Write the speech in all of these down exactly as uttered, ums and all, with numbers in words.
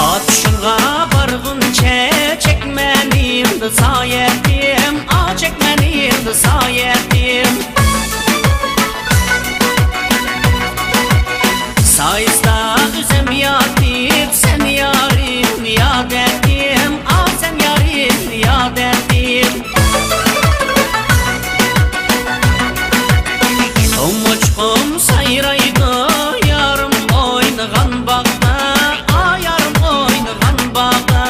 ئاتۇشۇڭغا بارغۇنچە چەكمەن ئەمدى سايەتىم، ئا، چەكمەن ئەمدى سايەتىم. سايىستا ئۆزۈم ياتىپ، سەن يارىم، يا دەردىم، ئا، سەن يارىم، يا دەردىم. قومۇچقۇم سايرايدۇ، يارىم ئوينىغان باغدا، ئا، يارىم ئوينىغان باغدا.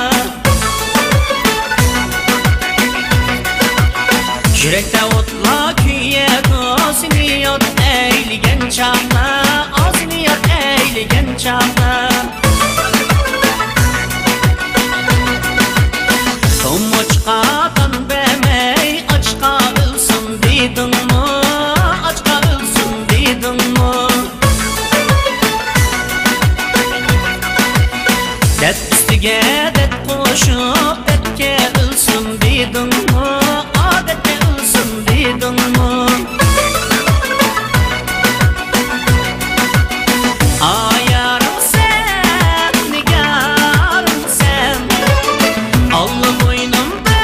يۈرەكتە ئوتلار كۆيىدۇ، سېنى ياد ئەيلىگەن چاغدا، ئا، سېنى ياد ئەيلىگەن چاغدا. قومۇچقا دان بەرمەي، ئاچقا ئۆلسۇن دېدىڭمۇ؟ ئاچقا ئۆلسۇن دېدىڭمۇ؟ دەرد ئۈستىگە دەرد قوشۇپ، دەردكە ئۆلسۇن دېدىڭمۇ؟ ئا، دەردكە ئۆلسۇن دېدىڭمۇ؟ ئا، يارىم سەن، نىگارىم سەن، ئاللا بوينۇمدا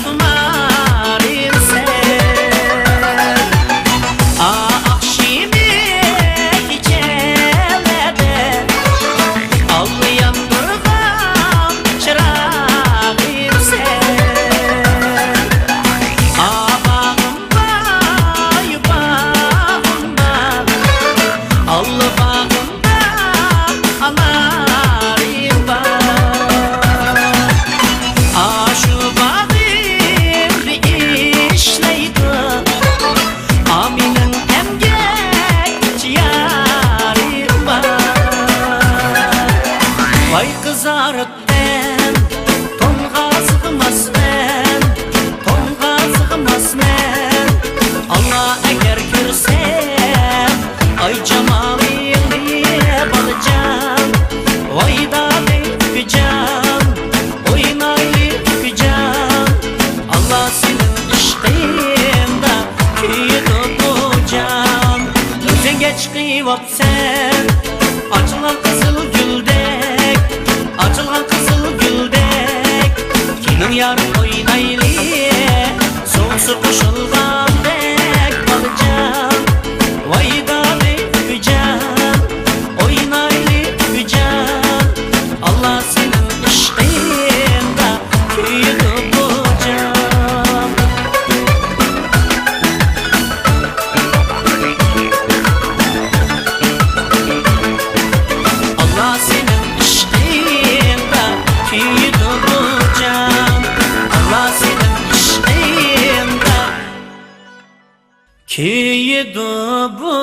خۇمارىم سەن. ئا، ئاخشىمى كېچىلەردە ئاللا ياندۇرغان چىراغىم سەن. ئا، باغىم باي، باغىم باي، ئاللا باغىمدا ئانارىم بار. ئاشۇ باغىمدا ئىشلەيدۇ، ئا، مېنىڭ ئەمگەكچى يارىم بار. ۋاي قىزارىپ مەن، تونغا سىغماسمەن، تونغا سىغماسمەن. ئاللا ئەگەر كۆرسە ئاي جامالىڭنى بالىجان، ۋاي دادەي ئۇكىجان، ئوينايلى ئۇكىجان. ئاللا سېنىڭ ئىشقىڭدا كۆيىدۇ بۇ جان. ئۆزۈڭگە چىقىۋاپ سەن ئاچىلغان قىزىل گۈلدەك، ئاچىلغان قىزىل گۈلدەك. كېلىڭ يارىم ئوينايلى، سوغۇقسۇ قوشۇلغاندەك بالىجان. ۋاي دادەي ئۇكىجان، ئوينايلى ئۇكىجان. ئاللا سېنىڭ ئىشقىڭدا كۆيىدۇ بۇ جان. ئاللا سېنىڭ ئىشقىڭدا كۆيىدۇ بۇ جان. ئاللا سېنىڭ ئىشقىڭدا كۆيىدۇ بۇ